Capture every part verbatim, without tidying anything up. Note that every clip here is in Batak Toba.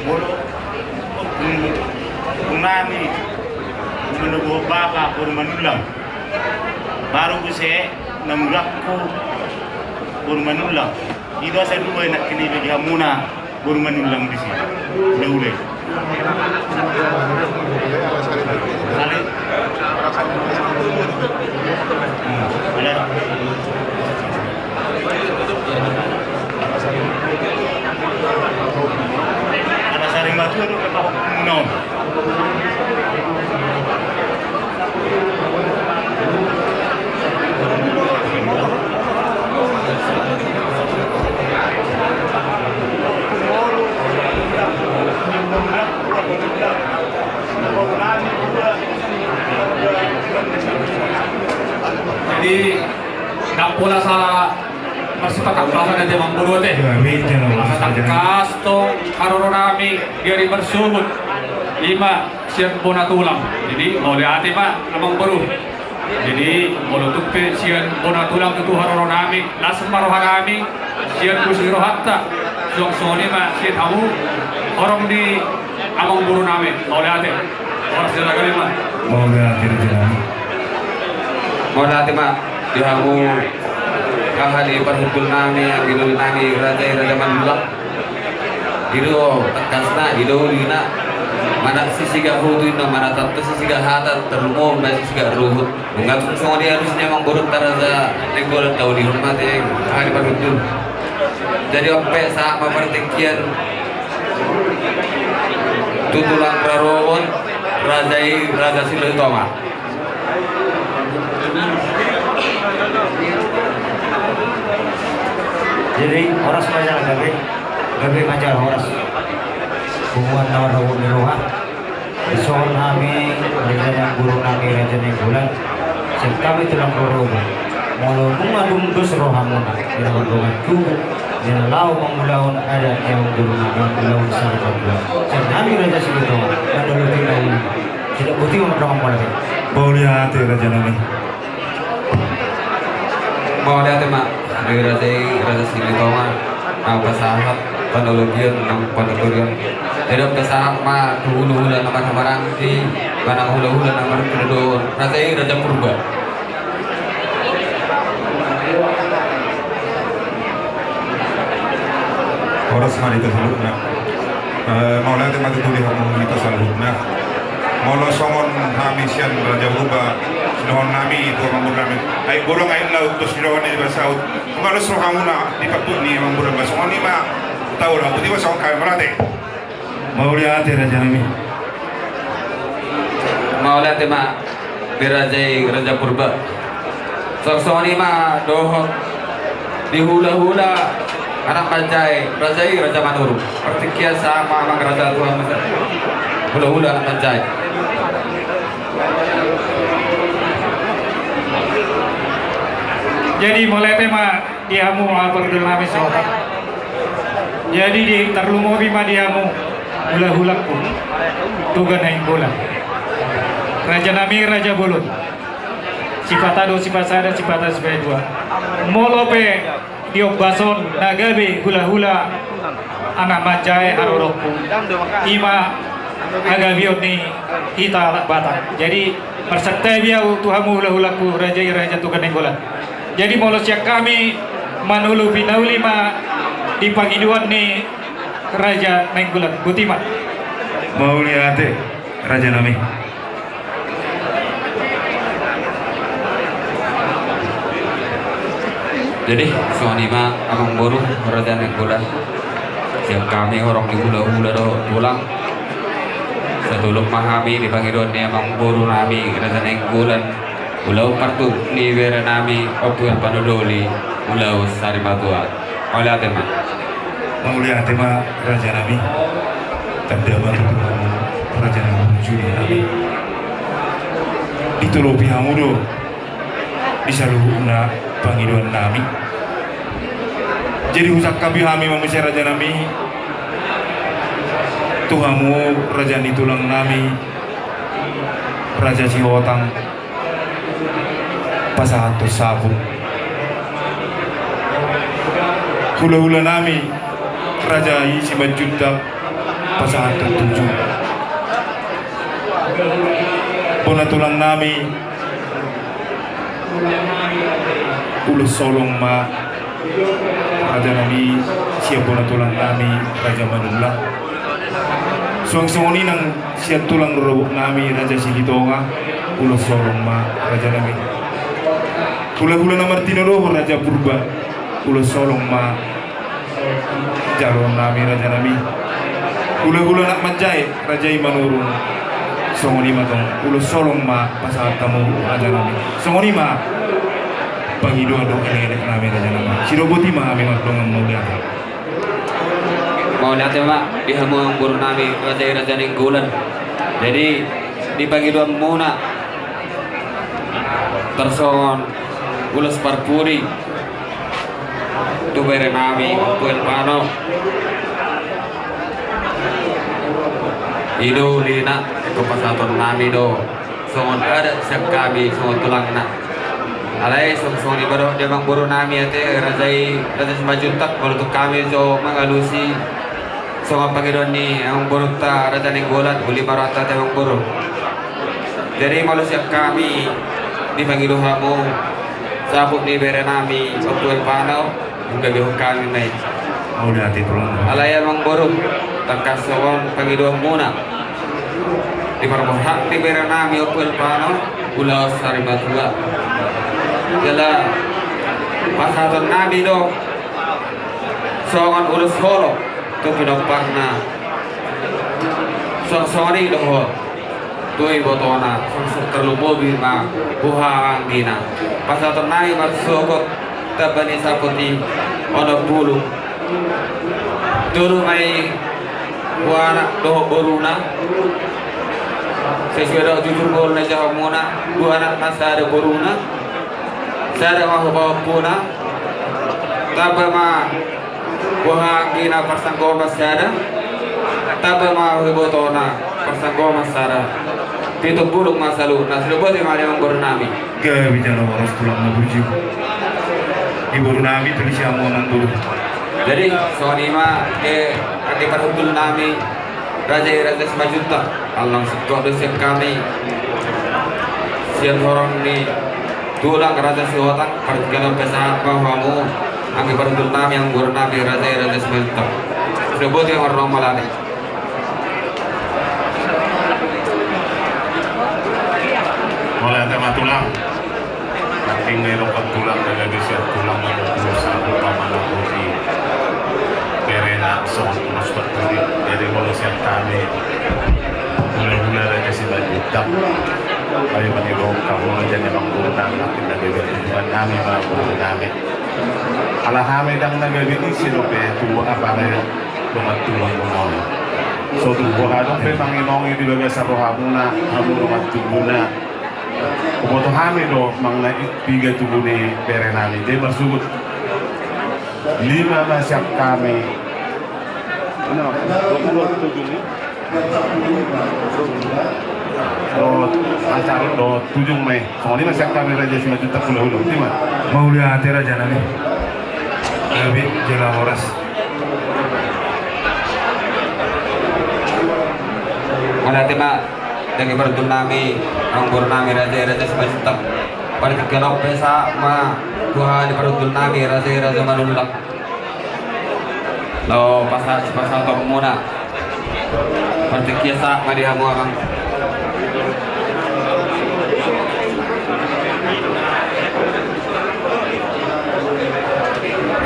Molo, mm, nami, manogu bapa boru Manullang. Baru muse na mulakku boru Manullang. I do asa dua i nangkin i bagi hamuna boru Manullang disi. Ulaula i. Sale. Hmm, sale. Ala sari matua do pe pahomuna on. Jadi, ndang pola sala marsipatangkasan ate amangboru ate. Asa tangkas do haroro nami di ari marsogot. Ima sian bona tulang. Jadi, mauliate ma amangboru. Jadi, molo tung pe sian bona tulang tutu haroro nami, las ma roha nami, sian busi rohanta, suang songon i ma sian hamu, horong ni amangboru nami, mauliate. Horas jala gabe ma. Mauliate raja nami. Mauliate ma, di hamu, aha ni parhundul nami, anggi doli nami, raja i raja Manullang. I do tangkasna, i do ulina. Mana sisiga hutu inna, mana tanta sisiga hata, tarlumobi ma sisiga ruhut. Nunga tung songon i alus ni amangborunta raja Nainggolan, taulihon ma ate, aha ni parhundul. Jadi on pe sahat ma partingkian tu tulang raroon raja i, raja Silitonga. Jadi, horas ma jala gabe, gabe ma jala horas. Punguan na marhabot ni roha. Dison hami, raja ni amangboru nami, raja Nainggolan. Sian hami tulang rorobot. Molo nunga dung dos rohamuna, di na mardongan tubu, di na laho mangulahon adat ni amangboru nami, ulaon sari matua. Sian hami raja Silitonga, mandoloti na uli. Suda boti ma mardongan mauliate. Mauliate raja nami. Mauliate ma, di raja i, raja Silitonga, na pasahat panologion nang panuturion. Jadi pasahat ma tu hulahula na marhahamaranggi, manang hulahula na marpinodohon. Raja i, raja Purba. Horas ma di hita saluhutna. Eh, mauliate ma tutu di hamu hita saluhutna. Molo songon hami sian raja Purba, sidohonon nami tu amangboru nami. Ai godang ai laut, dos sidohonon i dibahen saut. Molo songon hamuna di patuk ni amangboru nami, songon i ma. Tahu lah, boti ma songon hami, mauliate. Mauliate raja nami. Mauliate ma. Di raja i, raja Purba. Songon i ma dohot di hulahula anak manjae, raja i, raja Manurung. Partingkian sahat ma amang raja tu hulahula anak manjae. Jadi mauliate ma di hamu, amang parhundul nami saotik. Jadi di tarlumobi ma di hamu hulahulangku Toga Nainggolan. Raja nami, raja bolon. Sipata do, sipasada, sipata, sipasada dua. Molo pe di ombas on na gabe hulahula anak manjae haroroku, ima hagabeon ni hita halak Batak. Jadi marsantabi ahu tu hamu hulahulangku, raja i, raja Toga Nainggolan. Jadi molo sian hami manulupi na uli ma di pangidoan ni raja Nainggolan, boti ma. Mauliate raja nami. Jadi songon i ma amangboru raja Nainggolan. Sian hami horong ni hulahula dohot tulang, satulung ma hami di pangidoan ni amangboru nami raja Nainggolan. Ulaon partubu ni bere nami Ompu Irpano Doli, ulaon sari matua. Mauliate ma. Mauliate ma raja nami. Tanda ma tutu hamu raja nami, burju di hami. Ditolopi hamu do di saluhutna pangidoan nami. Jadi husangkapi hami ma muse raja nami tu hamu raja ni tulang nami, raja Sihotang. Pasahathon saput. Hulahula nami, raja i Simanjuntak, Pasahat tu tujuh bona tulang nami. Ulos holong ma raja nami sian bona tulang nami Raja Manullang. Suang songon i nang sian tulang rorobot nami Raja Silitonga. Ulos holong ma raja nami. Hulahula na martinodohon Raja Purba. Ulos holong ma jaloon nami raja nami. Hulahula na manjae Raja i Manurung. Songon i ma tong ulos holong ma pasahat hamu raja nami. Songon i ma pangidoan dohot elek-elek nami raja nami. Sidobot i ma hami mardongan mauliate. Mauliate ma di hamu amangboru nami Raja i Raja Nainggolan. Jadi di pangidoanmuna tarsongon ulos parpudi tu bere nami Ompu Elvano. I do ulina, tu pasahaton nami do songon adat sian hami songon tulangna. Alai songon i ma dohot di amangboru nami ate Raja i Raja Simanjuntak, molo tung hami jo mangalusi songon pangidoan ni amangborunta Raja Nainggolan, uli ma rohanta ate amangboru. Jadi molo sian hami dipangido hamu saput ni bere nami Ompu Elvano, manggabehon hami ma i. Mauliate tulang. Alai amangboru, tangkas songon pangidoanmuna, diparborhat ni bere nami Ompu Elvano ulaon sari matua. Jala pasahaton nami do songon ulos holong tu pinomparna. Songon i dohot tu ibotona, tarlumobi ma boha anggina. Pasahaton nami marsogot tamba ni saput i onom bulung. Tolu ma i boha anak dohot boruna. Sesuai dohot jujur ngolu na jahomuna, dua anak ma sada boruna. Sada ma hupaompuna. Tamba ma boha anggina parsanggoman sada. Tamba ma ibotona parsanggoman sada. Pitu bulung ma saluhutna. Sidobot i ma di amangboru nami. Gabe jala horas tulang na burju. Di boru nami tu di siamu amangboru. Jadi songon i ma, eh, anggi parhundul nami Raja i Raja Simanjuntak, allang singkop do sian hami sian horong ni tulang Raja Sihotang. Partingkian on pe sahat ma hamu anggi parhundul nami, amangboru nami Raja i Raja Simanjuntak. Sidobot i ma mardongan mauliate. Mauliate ma tulang. Nangkin nidok tulang na gabe sian tulang na gabe sabu pamanakuti berena songon ulos parpudi. Jadi molo sian hami hulahula Raja Simanjuntak, hami manidok hamu ma jadi amangboru nami, nangkin na gabe tulang nami ma boru nami. Ala hami ndang na gabe disi dope tu apa na dongan tulang muna on. So tu boha adong pe mangimongi di bagasan rohamuna, hamu dongan tubuna. Huboto hami do manang na i piga tubu ni bere nami. Jadi marsogot lima ma sian hami. Dohot acara dohot tujung ma i. Songon i ma sian hami Raja Simanjuntak hulahula. Ima. Mauliate raja nami. Gabe jala horas. Mauliate ma. Anggi parhundul nami, amangboru nami Raja i Raja Simanjuntak. Partingkian on pe sahat ma boha ni parhundul nami Raja i Raja Manullang. Laho pasahat sipasahatonmuna. Partingkian sahat ma di hamu amang.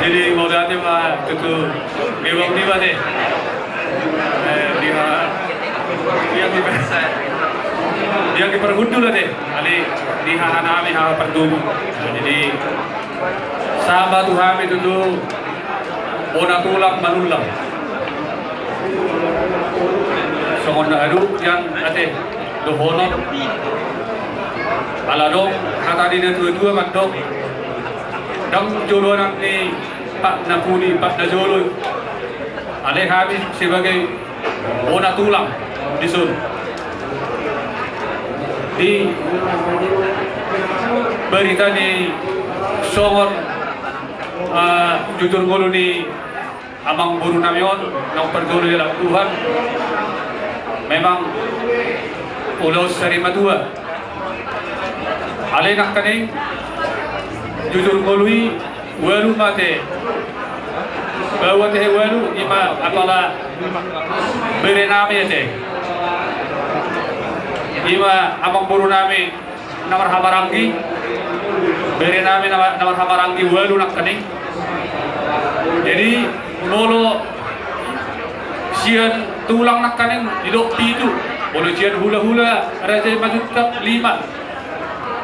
Jadi mauliate ma tutu. Memang di mana? Eh, di ha-, di anggi, di anggi parhundul ate, alai di haha nami haha partubu. Jadi sahat ma tu hami tutu bona tulang Manullang. Songon na hadok nian ate dohonon. Ala adong hata ni na tua-tua mandok, ndang jolo anak ni pat na pudi, pat na jolo. Alai hami sebagai bona tulang dison, di barita ni songon, eh, jujur ngolu ni Amangboru nami on naung parjolo dialap Tuhan, memang ulaon sari matua. Alai nangkaning jujur ngolu i, ualu ma ate. Bahwa ate ualu, ima apala bere nami ate. Ima amangboru nami na marhahamaranggi, bere nami na, na marhahamaranggi ualu nangkaning. Jadi molo sian tulang nangkaning didok pitu, molo sian hulahula raja i ma juntang lima.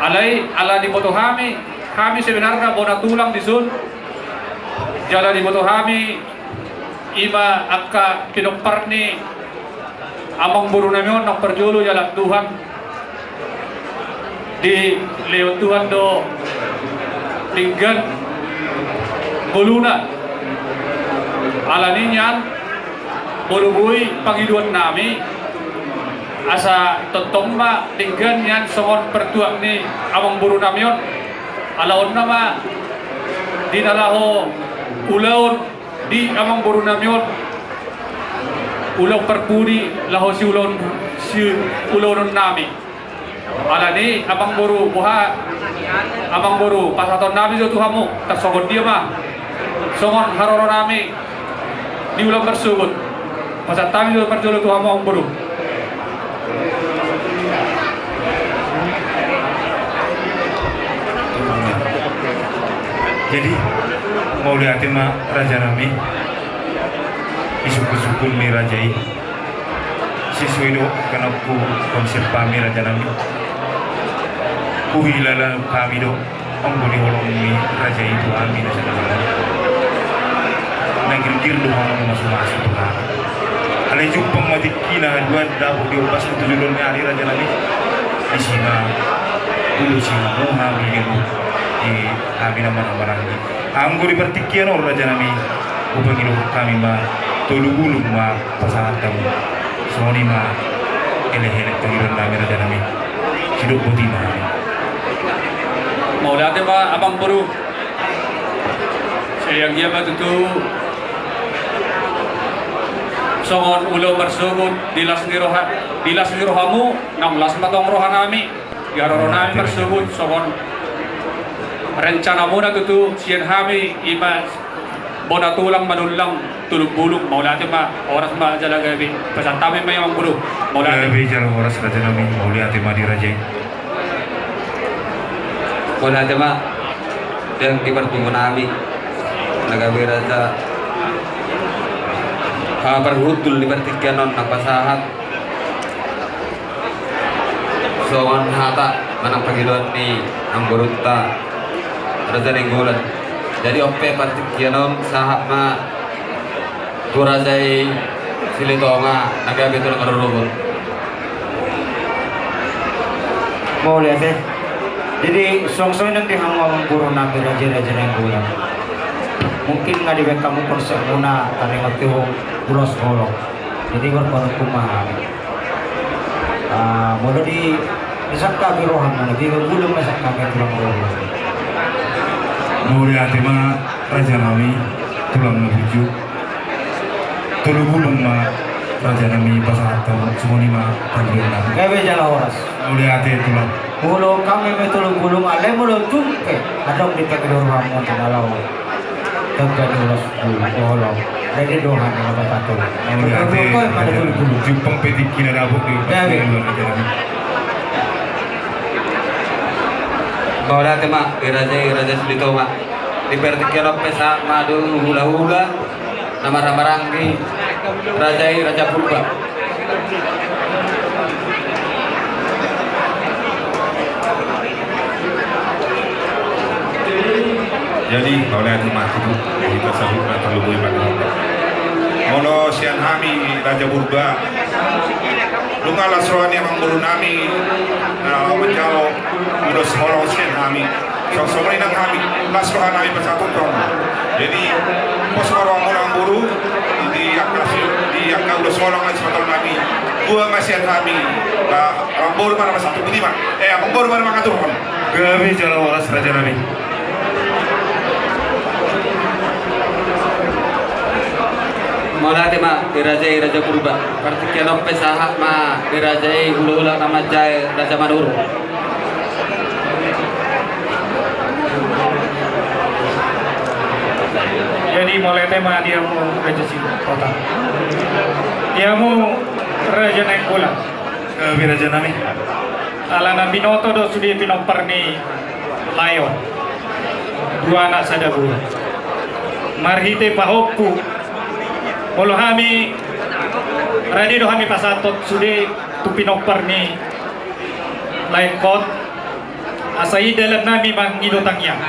Alai ala diboto hami, hami sebenarna bona tulang dison, jala diboto hami ima angka pinompar ni amangboru nami on naung parjolo dialap Tuhan, dilehon Tuhan do denggan ngoluna. Alani nian molo boi pangidoan nami, asa tongtong ma denggan nian songon partuak ni amangboru nami on. Ala on nama di na laho ulaon di amangboru nami on, ulaon parpudi laho siulaon, siulaonon nami. Alani amangboru, boha amangboru, pasahaton nami do tu hamu, tarsongon dia ma songon haroro nami di ulaon marsogot. Pasahat hami do parjolo tu hamu amangboru. Jadi mauliate ma raja nami, di sungkun-sungkun ni raja i. Sesuai do angka na hukonsep hami raja nami. Huhilala hami do anggo di holong ni raja i tu hami na sada malam. Na girgir do hamu na masu-masu tu hami. Alai jumpang ma tingki na haduan dapot di ombas tu joloan ni ari raja nami. Disi ma ulos i hamu hami denggan di hami na marhahamaranggi. Anggo di partingkian on raja nami, hupangido hami ma tolu bulung ma pasahat hamu. Songon i ma elek-elek pangidoan nami raja nami. Sidok boti ma hami. Mauliate ma amangboru. Sai anggiat ma tutu songon ulaon marsogot di las ni roha, di las ni rohamu, naung las ma tong roha nami. Di haroro nami marsogot songon rencana muna tutu sian hami ima bona tulang manullang tolu bulung. Mauliate ma, horas ma jala gabe. Pasahat hami ma i amangboru. Mauliate. Gabe jala horas raja nami, mauliate ma di raja i. Mauliate ma. Yang di partubu nami na gabe raja haha parhundul di partingkian on na pasahat songon hata manang pangidoan ni amangborunta Raja Nainggolan. Jadi on pe partingkian on sahat ma tu raja i Silitonga na gabe tulang rorobot. Mauliate. Jadi songon i nang di hamu amangboru nami raja-raja Nainggolan. Mungkin nga dibaen hamu konsep muna taringot tu ulos holong. Jadi marpanungkun ma hami. Ah, molo di, disangkapi rohamuna, di bulung ma sangkapi tulang rorobot. Mauliate ma raja nami, tulang na burju. Tolu bulung ma raja nami pasahat hamu, songon i ma pangidoan nami. Gabe jala horas. Mauliate tulang. Molo hami ma tolu bulung, alai molo tung pe adong di pangidoan hamu na laho. Gabe jala horas. Jadi dohan na patatu. Mauliate. Jumpang pe tingki na dapot di. Mauliate ma di raja i, raja Silitonga. Di partingkian on pe sahat ma tu hula-hula na marhahamaranggi raja i, Raja Purba. Jadi mauliate ma tutu, hita saluhutna tarlumobi ma di hita. Molo sian hami Raja Purba, nunga las roha ni amangboru nami na manjalo ulos holong sian hami. Songon i nang hami, las roha nami pasahathon tu hamu. Jadi pos ma rohamuna amangboru di angka, di angka ulos holong na sipasahaton nami. Boha ma sian hami, amangboru ma na pasahathon, boti ma. Eh, amangboru ma na mangaturhon. Gabe jala horas raja nami. Mauliate ma di raja i, Raja Purba. Partingkian on pe sahat ma di raja i, hulahula na manjae, Raja Manurung. Jadi mauliate ma di hamu Raja Sihotang, di hamu Raja Nainggolan. Gabe, raja nami. Alana binoto do sude pinompar ni lae on, dua anak sada boru. Marhite pahompu, molo hami, rade do hami pasahathon sude tu pinompar ni laengkon, asa i dalan nami mangido tangiang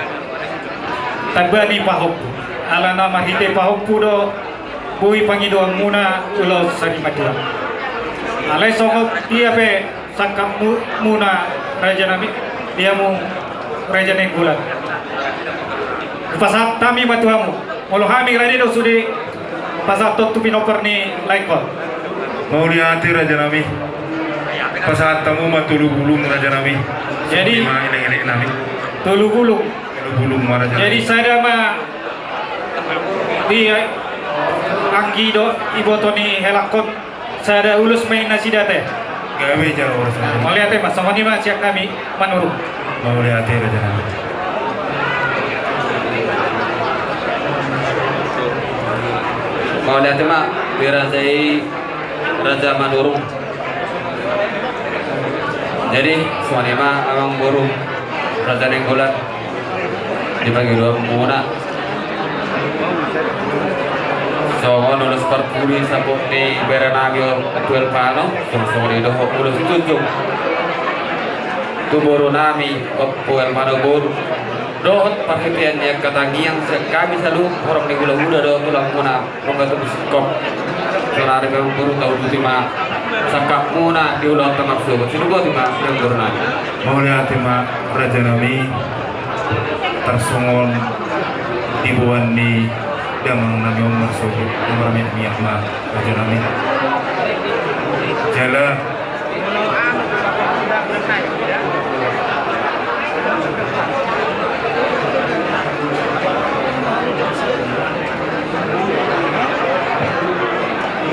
tamba ni pahompu. Alana marhite pahompu do boi pangidoanmuna tu laos sarimatua. Alai songon dia pe sangkapmuna, raja nami, di hamu Raja Nainggolan, hupasahat hami ma tu hamu. Molo hami, rade do sude pasahathon tu pinompar ni laengkon. Mauliate, raja nami. Pasahat hamu ma tolu bulung, raja nami. Jadi, songon i ma elek-elek nami. Tolu bulung. Tolu bulung ma, raja nami. Jadi sada ma di anggi dohot iboto ni helangkon, sada ulos ma i nasida te. Gabe, jala horas, raja nami. Mauliate ma, songon i ma sian hami Manurung. Mauliate, raja nami. Mauliate ma di raja i, Raja Manurung. Jadi songon i ma, amangboru Raja Nainggolan, di pangidoanmuna, songon ulos parpudi saput ni bere nami on, Ompu Elvano, songon i dohot ulos tunjung tu boru nami, Ompu Elvano boru, dohot parhitean ni angka tangiang sian hami saluhut horong ni hulahula dohot tulangmuna. Rongga tu singkop. Saonari pe, amangboru, tauduti ma sangkapmuna di ulaonta marsogot. Songon i ma, amangboru nami. Mauliate ma, raja nami. Tarsongon di boan ni damang nami on marsogot, na marmiak-miak ma, raja nami. Jala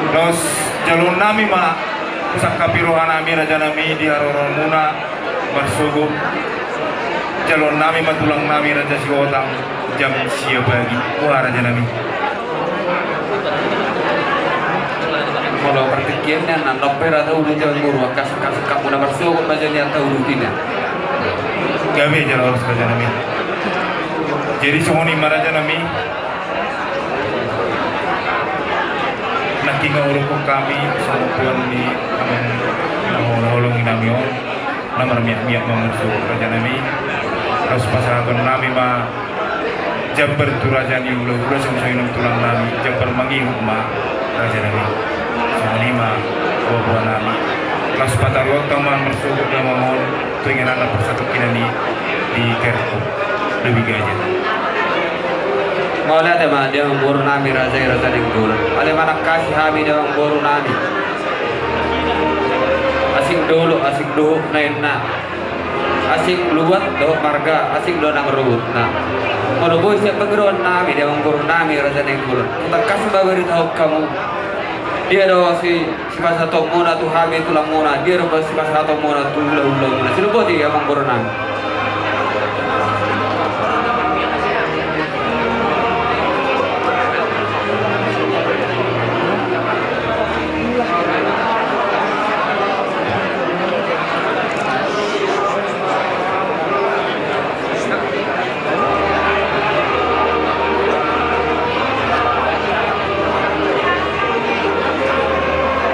laos jaloon nami ma, husangkapi roha nami, raja nami, di haroroanmuna marsogot. Jaloon nami ma tulang nami Raja Sihotang jam sia pagi. Ua, raja nami. Molo partingkian nian, na dope ra tahu di jalan boru, angka sangkapmuna marsogot ma jadi, tahu rutinnya. Gabe, jala horas, raja nami. Jadi songon i ma, raja nami. Nangkin nga hudokhon hami songon boan ni amang na hinaholongi nami on, na marmiak-miak ma marsogot, raja nami. Laos pasahaton nami ma jambar tu raja ni hulahula, songon i nang tulang nami, jambar mangihut ma, raja nami. Songon i ma boa-boa nami. Laos pataruhonta ma marsogot damang on tu inganan na parsatongkinan i di Kerku. Lebih gaja. Mauliate ma di amangboru nami, raja i, Raja Nainggolan. Alai manangkasi hami di amangboru nami. Asing dolok, asing dohot na inna. Asing luat dohot marga, asing do nang rorobotna. Molo boi sian pangidoan nami di amangboru nami, Raja Nainggolan, hutangkas ma baritahon hamu. Dia do si sipasahatonmuna tu hami tulangmuna, dia do sipasahatonmuna tu hulahulamuna. Songon i ma, amangboru nami.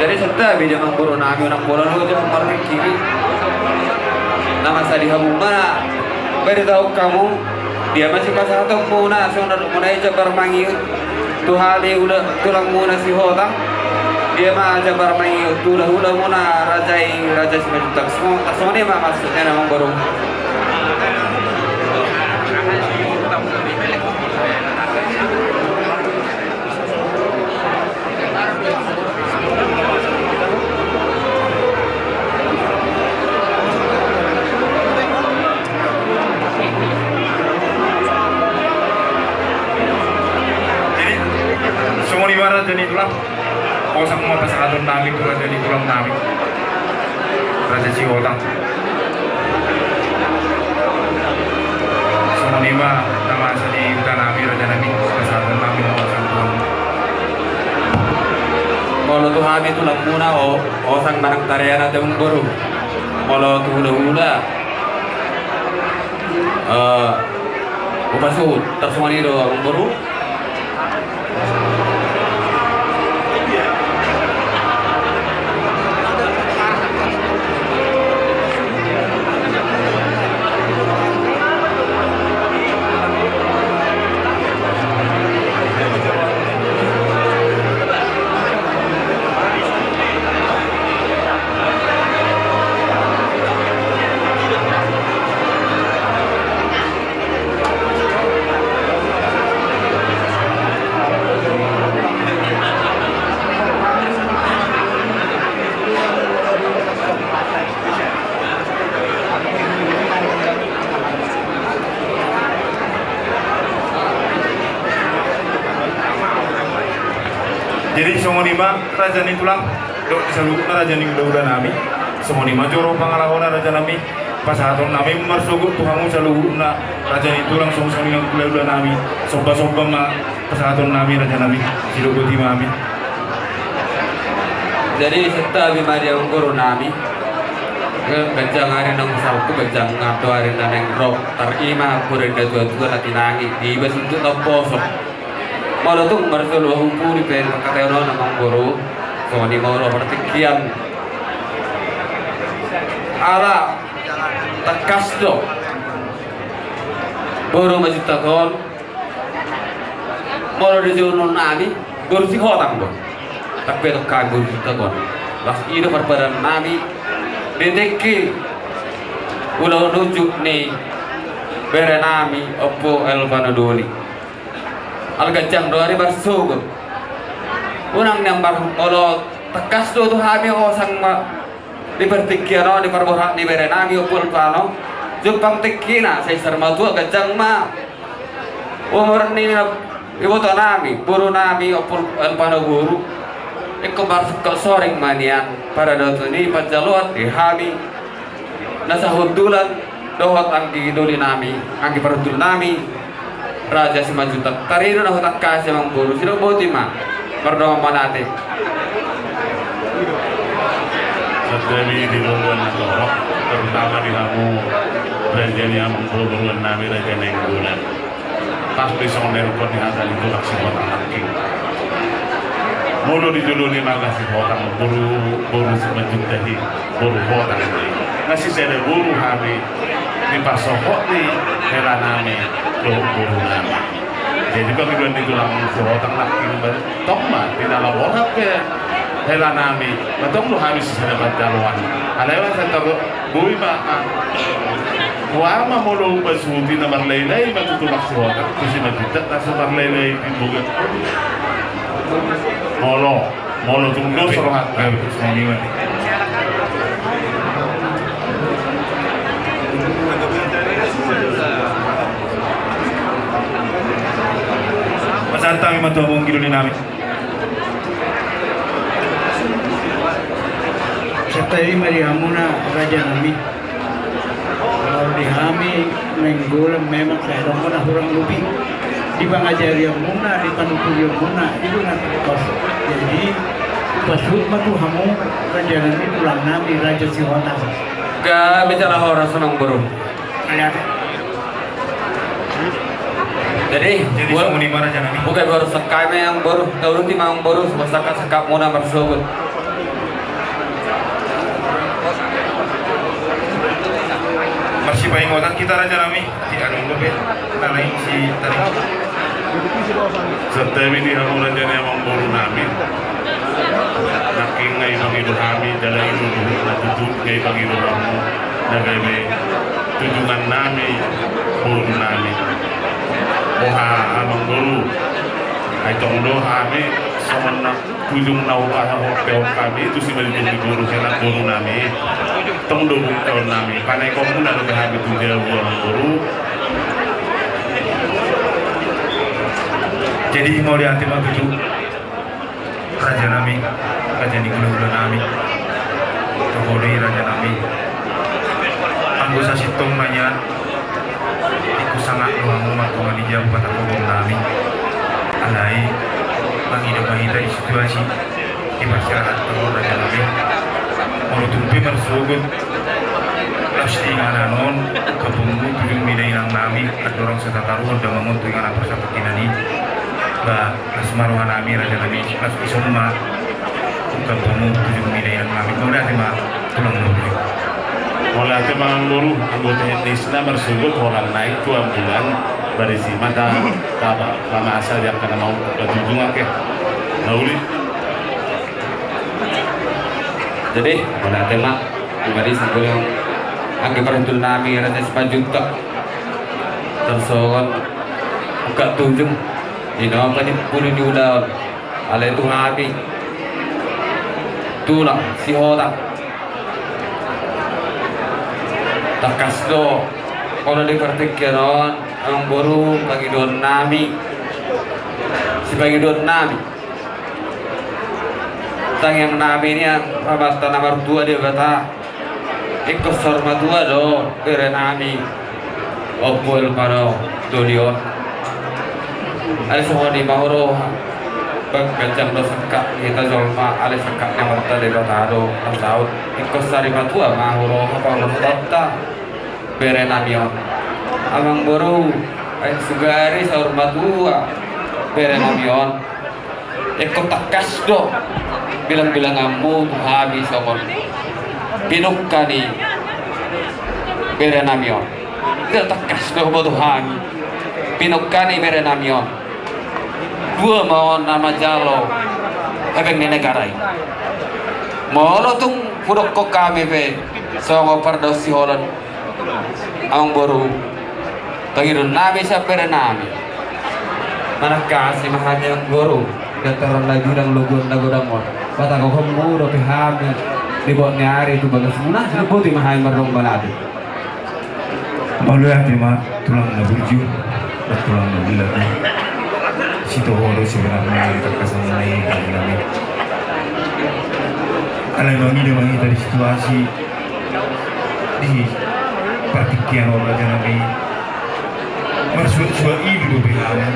Jadi santabi di amangboru nami, unang pola loja marpingkiri. Na masa di hamu ma baritahon hamu, dia ma sipasahatonmuna, songon na dohononmuna i, jambar mangihut tu hami, ula, tulangmuna Sihotang. Dia ma jambar mangihut tu hulahulamuna, raja i, Raja Simanjuntak. Songon, songon i ma maksudna, amangboru. Jadi songon i ma, raja ni tulang. Nami tu raja ni tulang nami, Raja Sihotang. Songon i ma na masa di huta nami, raja nami, pasahaton nami ma osang tu hamu. Molo tu hami tulangmuna, o, osang manang tariana te, amangboru. Molo tu hulahula, eh, hupasuhut tarsongon i do, amangboru. Jadi songon i ma raja ni tulang, dohot saluhutna raja ni hulahula nami. Songon i ma joro pangalahona, raja nami. Pasahaton nami marsogot tu hamu saluhutna, raja ni tulang, songon i nang hulahula nami. Somba-somba ma pasahaton nami, raja nami. Sidok boti ma hami. Jadi santabi ma di amangboru nami. Ganjang ari naung salpu, ganjang do ari na naeng ro. Tarima pura ni natua-tua na tinangi, dibahen suntuk na umposo. Molo tung marjolo ahu pudi pe di pangkataion on, amangboru, songon i ma ro partingkian. Ala tangkas do boru Simanjuntak on. Molo di jolo nami, boru Sihotang do. Tapi adong hami boru Simanjuntak on. Laos i do parpadan nami di tingki ulaon unjuk ni bere nami Ompu Elvano Doli. Ala ganjang do ari marsogot. Unang nian mar-, molo tangkas do tu hami osang ma di partingkian on, di parborhat ni bere nami Ompu Elvano. Jumpang tingkina, sai saur matua ganjang ma umur ni iboto nami, boru nami Ompu Elvano boru. Ingkon marsoring ma nian paradaton i panjaloan di hami na sahundulan dohot anggi doli nami, anggi parhundul nami, Raja Simanjuntak. Taridu na hutangkasi, amangboru, sidok boti ma. Mardongan ma ate. Santabi di lombuan na torop, terutama di hamu raja ni amangboruan nami, Raja Nainggolan. Pas do i songon na nidok ni hata ni tulang, Sihotang nangkin. Molo di jolo ni marga Sihotang, boru, boru Simanjuntak i, boru Hotang do i. Nga sisada boru hami di parsohot ni hela nami dohot boru nami. Jadi pangidoan ni tulang, Sihotang nangkin, tong ma di na laho borhat pe hela nami, ma tong do hami sisada panjaloan. Alai ma sai tar-, boi ma, ah, boha ma molo hupasuhut i na marlailai ma tu tulang Sihotang, tu Simanjuntak na so marlailai di boga. Molo, molo tung dos rohanta. Pasahat hami ma tu hamu anggi doli nami. Santabi ma di hamuna raja nami. Molo di hami Nainggolan memang sai adong ma na hurang lobi di pangajarianmuna, di panuturionmuna, i do na tingkos. Jadi pasuhut ma tu hamu raja nami, tulang nami, Raja Sihotang. Gabe jala horas, amangboru. Jadi, jadi boru, songon i ma raja nami. Boha, boru, sangkap ma, amangboru, tauluti ma, amangboru, sangkap-sangkapmuna marsogot. Marsipaingotan hita, raja nami. Di anu dope na lain si tadi. Santabi di hamu raja ni amangboru nami. Nangkin nga ipangido hami, jala i do na tutu nga ipangido hamu. Na gabe tujungan nami, boru nami. Boha, amangboru? Ai tong do hami songon na tujung na hupasahat hami tu Simanjuntak ni boru, hela boru nami. Tong do bungkaon nami, panaekonmuna dope hami tu jabu, amangboru. Jadi mauliate ma tutu, raja nami. Raja ni hulahula nami. Togodi raja nami. Anggo sasintongna nian, ingkon sangap do hamu martonga ni jabu patangkohon nami. Alai mangido ma hita di situasi, di masyarakat do raja nami. Molo tung pe marsogot laos di inganan on, ungkap hamu tujung ni dainang nami, andorang so tataruhon damang on tu inganan parsatongkinan i. Ba las ma roha nami raja nami, las ison ma ungkap hamu tujung ni dainang nami. Mauliate ma tulang na burju. Mauliate ma amang boru. Anggo teknisna marsogot holan naik tu ambulan, barisi ma ta, ta, ta mamasa di angka na mau tujung ake. Na uli. Jadi mauliate ma. Pribadi sangguling angka parhundul nami Raja Simanjuntak. Tarsongon ungkap tujung di na panimpuli ni ulaon. Alai tu hami tulang Sihotang, tangkas do olo di partingkian on amang boru pangidoan nami, sipangidoan nami. Tangiang nami nian Amanta na martua Debata. Ingkon saur matua do bere nami. Ompu Elmano doli on. Alai songon i ma huroha. Ganjang do sangkap hita jolma, alai sangkap ni Amanta Debata do na saut. Ingkon sari matua ma huroha paulon hata bere nami on. Amang boru, ai sugari saur matua bere nami on. Ingkon tangkas do bilangbilanganmu tu hami songon pinungka ni bere nami on. Ingkon tangkas do huboto hami pinungka ni bere nami on. Dua ma on na manjalo hepeng ni negara i. Molo tung hudokkon hami pe songon pardaon siholan, amang boru, pangidoan nami sian bere nami. Manangkasi ma hami amang boru di antaran na ginjang loguan na godang on. Patangkohonmu dope hami di bot ni ari tu bagasmuna, sai boti ma hami mardongan balade. Mauliate ma tulang na burju, tulang na gila. Sitoho do sebenarna di tangkasan na i, kami nami. Alai mangido ma hita di situasi di partingkian on raja nami. Marsuaksuak ilu dope hami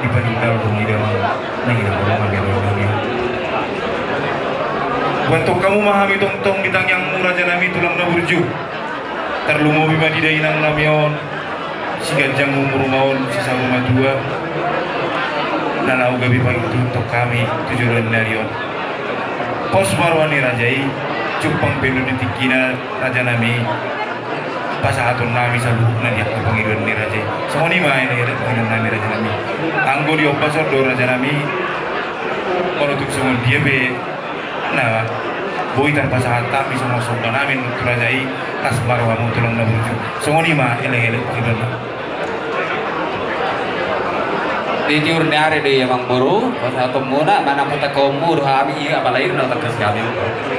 di paninggol hami damang na hinaholongan ni roha nami. Buat tong hamu ma hami tongtong di tangiangmu raja nami tulang na burju. Tarlumobi ma di dainang nami on, siganjang umur ma on, sisaur matua. Na laho gabe pangidoan tong hami tu joloan ni ari on. Pos ma roha ni raja i, jumpang pe do di tingkina raja nami. Pasahaton nami saluhutna di angka pangidoan ni raja i. Songon i ma elekelek pangidoan nami raja nami. Anggo diombas on do raja nami. Molo tung songon dia pe na boi tarpasahat hami songon somba nami tu raja i, las ma rohamu tulang na burju. Songon i ma elekelek pangidoan nami. Di tiur ni ari do i amang boru, pasahatonmuna manang patangkohonmu do hami i, apalagi na tangkas hami.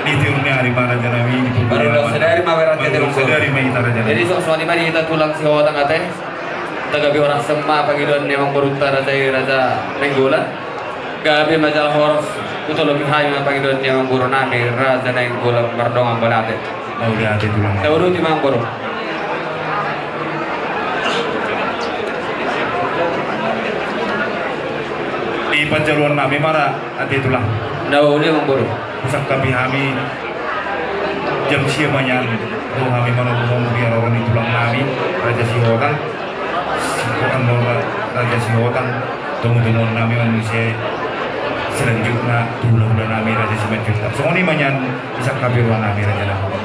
Di tiur ni ari ma raja nami, di tiur ni ari ma raja nami. Jadi songon i ma di hita tulang Sihotang ate. Tagabi horas ma pangidoan ni amang boru ta raja i, Raja Nainggolan. Gabe ma jala horas, hutolopi hami ma pangidoan ni amang boru nami Raja Nainggolan mardongan balade. Mauliate tulang. Taudut i amang boru. Di panjaluan nami ma ra ate tulang. Nauli amang boru. Husangkapi hami jam sia ma nian ro hami manomu di haroro ni tulang nami Raja Sihotang. Singkokan do Raja Sihotang. Tomutumuon nami on muse selanjutna tu hulahula nami Raja Simanjuntak. Songon i ma nian disangkapi roha nami raja nami.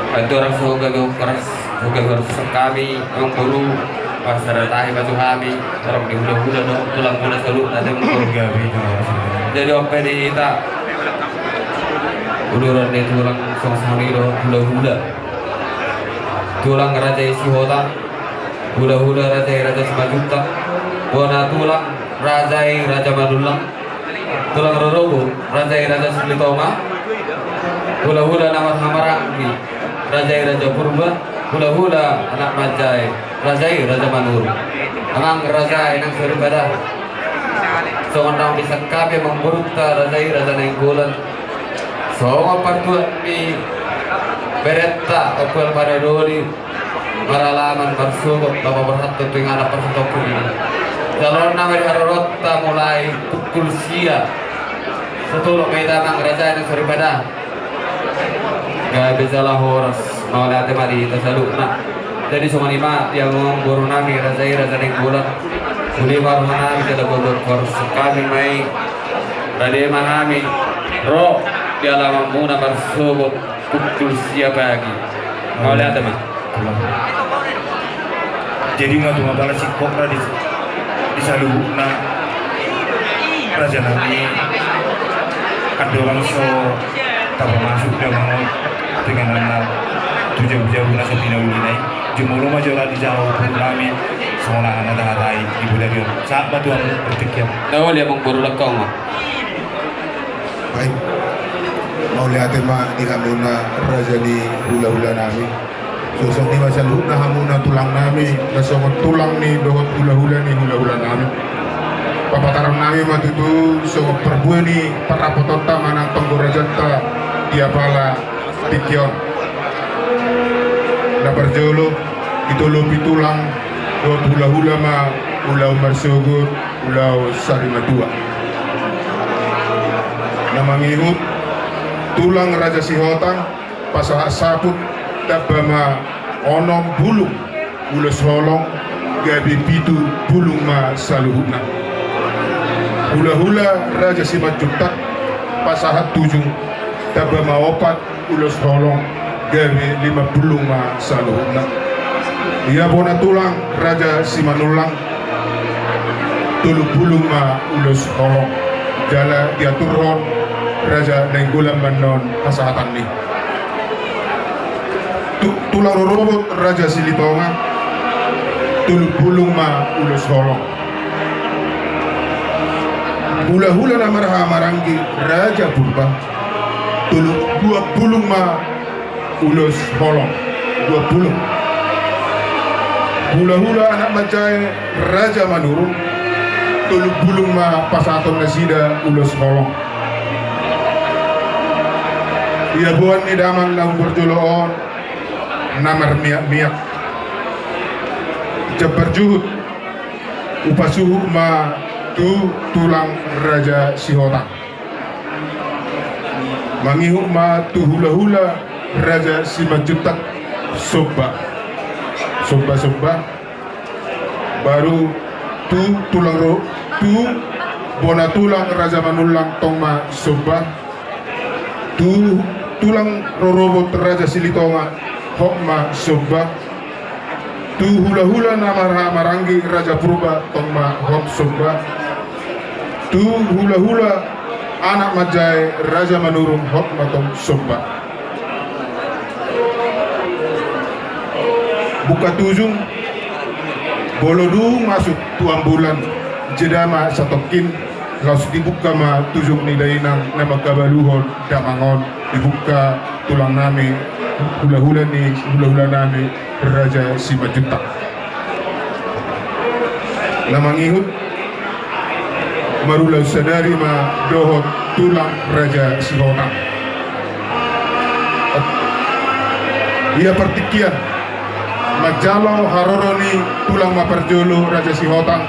Andorang so gabe horas, so gabe horas hami amang boru, parsada tahi ma tu hami, torop ni hulahula dohot tulangmuna saluhutna. Jadi on pe di hita uduran ni tulang songon i dohot hulahula. Tulang raja i Sihotang. Hulahula raja i Raja Simanjuntak. Bona tulang raja i Raja Manullang. Tulang rorobot raja i Raja Silitonga. Hulahula na marhahamaranggi raja i Raja Purba. Hulahula anak manjae raja i Raja Manurung. Amang raja i nang soripada. Songon naung bisa hami amangborunta raja i, Raja Nainggolan, songon partuat ni berenta Ompu Elvano Doli, maralaman marsogot, laho paborhathon tu inganan parsatongkin i. Jaloon nama di haroroanta mulai pukul sia. Satolop ma hita amang raja i na soripada. Gabe jala horas, mauliate ma di hita saluhutna. Jadi songon i ma di amangboru nami raja i, Raja Nainggolan. Mauliate ma roha nami jala gogo parsuk hami ma i. Rade ma hami ro di alamanmuna marsogot pukul sia pagi. Mauliate ma. Jadi nga tung apala singkopna di, di saluhutna raja nami, andorang so tabo masuk damang on tu inganan na tu jabu-jabu na so pinauli na i. Jumolo ma jala dijalo boru nami songon aha na tahatai di bodari on. Sahat ma tu hamu partingkian. Dao dia amangboru, langkau ma. Baik. Mauliate ma di hamuna raja ni hula-hula nami. Songon i ma saluhutna hamuna tulang nami, na songon tulang ni dohot hula-hula ni hula-hula nami. Papatarang nami ma tutu songon parbue ni parrapotonta manang tonggo rajanta di apala tingki on. Na parjolo, ditolopi tulang dohot hula-hula ma ulaon marsogot, ulaon sarimatua. Na mangihut, tulang Raja Sihotang, pasahat saput, tamba ma onom bulung ulos holong, gabe pitu bulung ma saluhutna. Hula-hula Raja Simanjuntak, pasahat tujung, tamba ma opat ulos holong, gabe lima bulung ma saluhutna. Ia bona tulang Raja Simanullang, tolu bulung ma ulos holong. Jala diaturhon Raja Nainggolan ma annon hasahatan ni. Tu-, tulang rorobot Raja Silitonga, tolu bulung ma ulos holong. Hula-hula na marhaha maranggi Raja Purba, tolu, dua bulung ma ulos holong, dua bulung. Hula-hula anak manjae Raja Manurung, tolu bulung ma pasahaton nasida ulos holong. Ia boan ni damang na umur jolo on na marmiak-miak. Jambar juhut, hupasuhut ma tu tulang Raja Sihotang. Mangihut ma tu hula-hula Raja Simanjuntak, somba. Somba, somba. Baru tu tulang ro-, tu bona tulang Raja Manullang tong ma somba. Tu tulang rorobot Raja Silitonga, hot ma somba. Tu hula-hula na marhaha maranggi Raja Purba tong ma hot somba. Tu hula-hula anak manjae Raja Manurung, hot ma tong somba. Buka tujung, molo dung masuk tu ambulan, jeda ma satongkin, laos dibuka ma tujung ni dainang na mangkabaluhon damang on, dibuka tulang nami, hula-hula ni hula-hula nami, Raja Simanjuntak. Na mangihut, marulaon sadari ma dohot tulang Raja Sihotang. Ia partingkian, manjalo haroro ni tulang ma parjolo Raja Sihotang.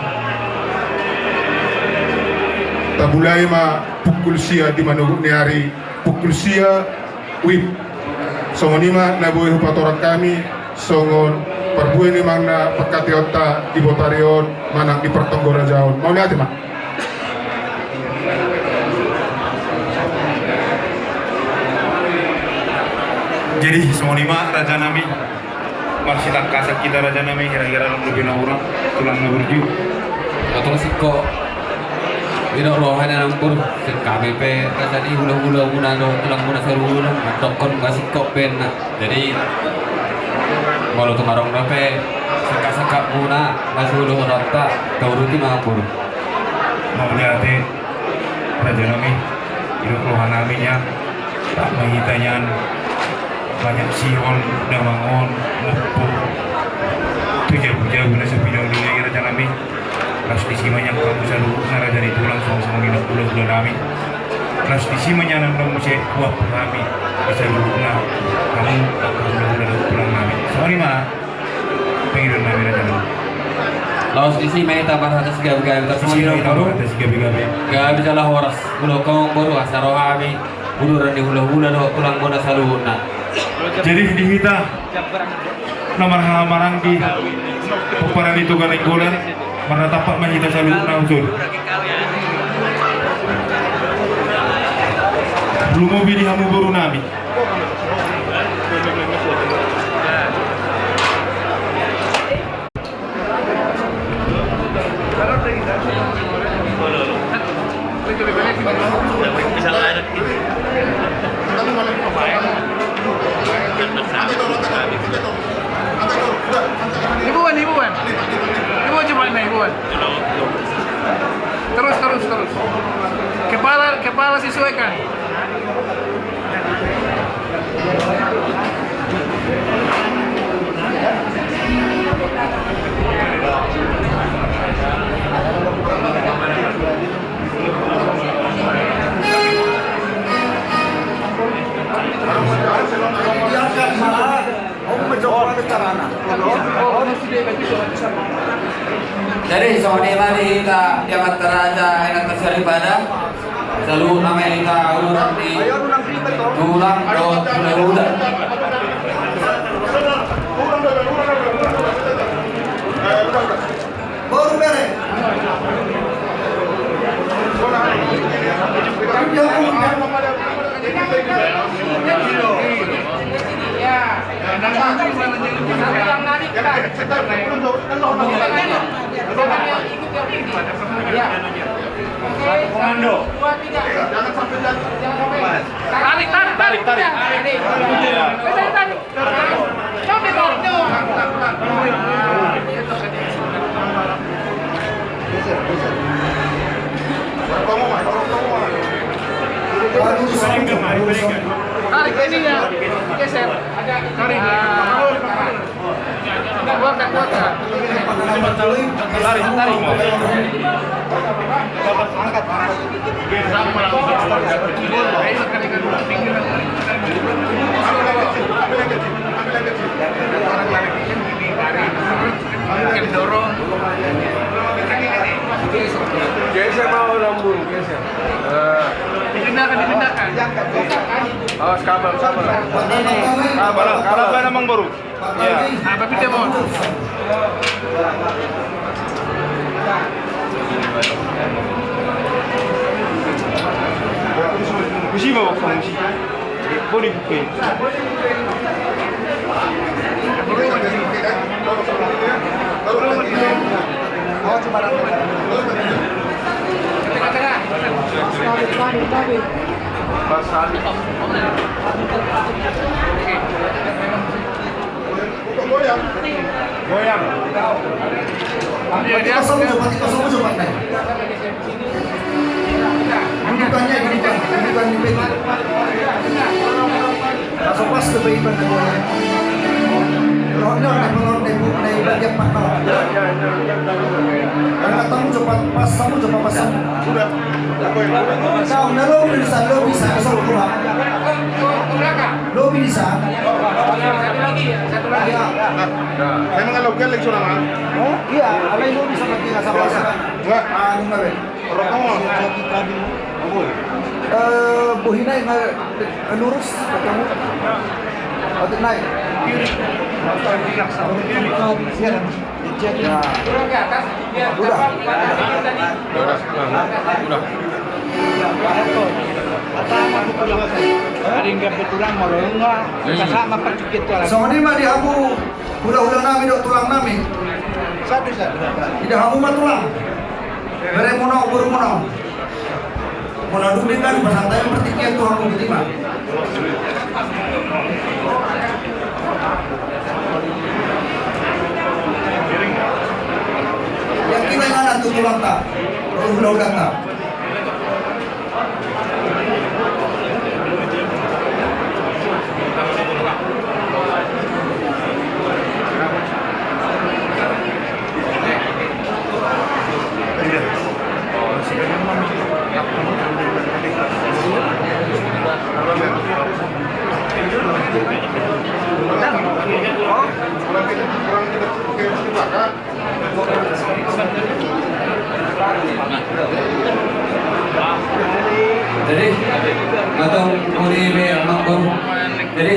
Tamulai ma pukul sia di manogot ni ari, pukul sia wib. Songon i ma na boi hupatorang hami songon parbue ni amang na pangkataionta di botari on manang di partonggo raja on. Mauliate ma. Jadi songon i ma raja nami. Marsitangkasan hita raja nami, hira-hira lam dope na hurang, tulang na burju. Molo tung singkop, didok roha ni amangboru, sian hami pe raja ni hula-hula muna dohot tulang muna saluhutna, mandokkon ma singkop baenna. Jadi molo tung adong dope singkat-singkat muna na siudutonta, tauduti ma amangboru. Mauliate raja nami, didok roha nami nian. Rap ma hita nian, banyak sihol damang on, mumpu tu jabu-jabu na so pinauli i raja nami. Las disi ma nian hamu saluhutna raja ni tulang, songon songon i nang hulahula nami. Las disi ma nian hamu muse, buat hami saluhutna, hamu angka hulahula dohot tulang nami. Songon i ma pangidoan nami, raja nami. Laos disi ma hita marhata sigabegabe, tar songon i ma hita marhata sigabegabe. Gabe jala horas, molo hon boru, asa ro hami uduran ni hulahula dohot tulang bona saluhutna. Jadi di hita na marhahamaranggi pomparan ni Toga Nainggolan, marnatampak ma hita saluhutna, unsur. Lumobi di hamu boru nami. Ibuan, ibuan. Ibuan coba na, ibuan. Terus, terus, terus. Kepala, kepala sesuaikan. Jadi songon i ma di hita, di amanta raja, inanta soripada. Saluhutna ma hita uduran ni tulang dohot hulahula. Boru bere. Komando. Tarik, tarik, tarik, tarik. Tarik, tarik. Tarik ininya, geser. Tarik. Keluarkan, keluarkan. Tarik, tarik. Angkat. Geser mau lambung, geser. Nah. Dipindahkan, dipindahkan. Awas kabel, kabel. Ah, balang, balang, balang, Bang Boru. Iya. Ah, tapi dia mau. Mesti bawa ke mesti. Boleh buka. Goyang. Goyang. Pati kosong jo, pati kosong jo, Pak. Dudukannya, dudukan, dudukan di peti. Langsung pas ke Pak Iban, goyang. Ronde, ronde, ronde, ronde, ronde, ronde, ronde, ronde. Angkat tamu cepat, pas tamu cepat, pas tamu. Sudah. Kau na lobi di sana, lobi sana, kosong, keluar. Lobi di sana. Satu lagi, satu lagi. Iya. Nah, memang kalau gel lagi seorang, ah? Oh, iya, alai lobi sama dia, sama sana. Enggak. Ah, enggak, Bang. Rokok. Eh, bohi naik, naik, lurus, ketemu. Otik naik. Kiri. Kiri. Iya. Udah. Udah. Ada yang kebetulan mau enggak? Sama pakai gitu. Songon i ma di hamu hulahula nami dohot tulang nami. Satu, satu. Di hamu ma tulang. Beremuna, borumuna. Molo dung denggan pasahat partingkian tu hamu, botima. Yang kita ingat tu tulangta, hulahulanta.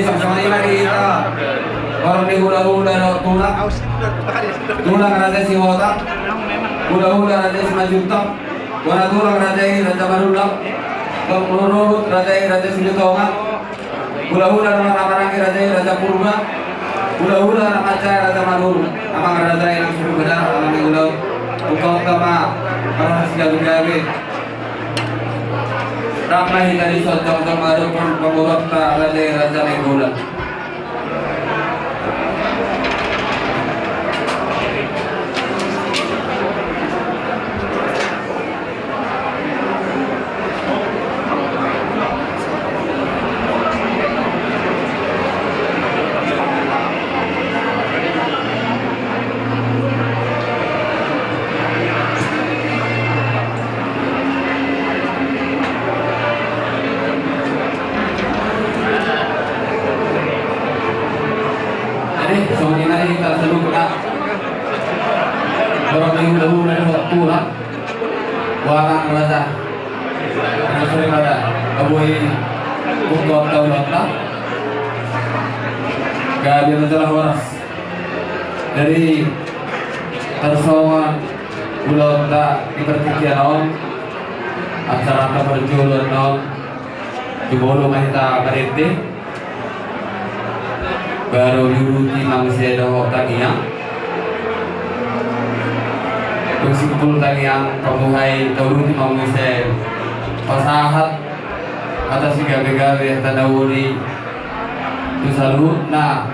Songon i ma di hita, horong ni hulahula dohot tulang. Tulang Raja Sihotar, hulahula Raja Simanjuntak, bona tulang Raja i Raja Manullang, tong ruhut Raja i Raja Silitonga, hulahula na marhaha maranggi Raja i Raja Purba, hulahula na mansai Raja Manurung. Amang raja i nang sumpada, amang ni ulaon, buka ma marhaha sigabe-gabe. Rap ma hita dison jongjong mangadophon pamoruonta Raja i Raja Nainggolan. Jadi, songon i ma di hita saluhutna. Horong ni hulahula dohot tulang. Tulang Raja. Raja Suripada. Boi, buka ulaonta. Gabe ma jala horas. Jadi, tarsongon ulaonta di partingkian on, acaranta parjolo on, jumolo ma hita marende. Baru diuruti ma muse dohot tangiang. Dung simpul tangiang pamuhai, tauruti ma muse pasahat hata sigabe-gabe, hata na uli tu saluhutna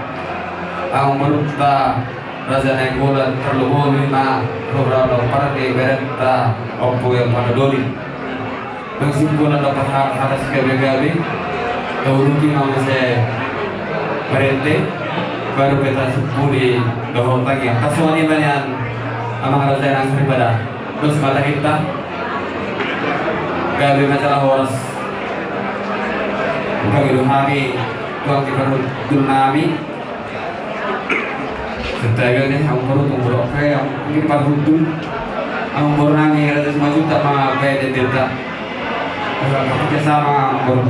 amangborunta Raja Nainggolan, tarlumobi ma hurang na parde berenta Ompu Hermana Doli. Dung simpul na dapat ha-, hata sigabe-gabe, tauruti ma muse marende, baru pe tasimpuli dohot tangiang. Tarsongon i ma nian amang raja nang saripada. Dos ma tangiangta. Gabe ma jala horas. Pangido hami tu anggi parhundul nami. Setaga ni, amang boru, amang boru, oke, amang, ini parhundul. Amang boru nami, Raja Simanjuntak ma baen dendenta. Oke, sama, amang boru.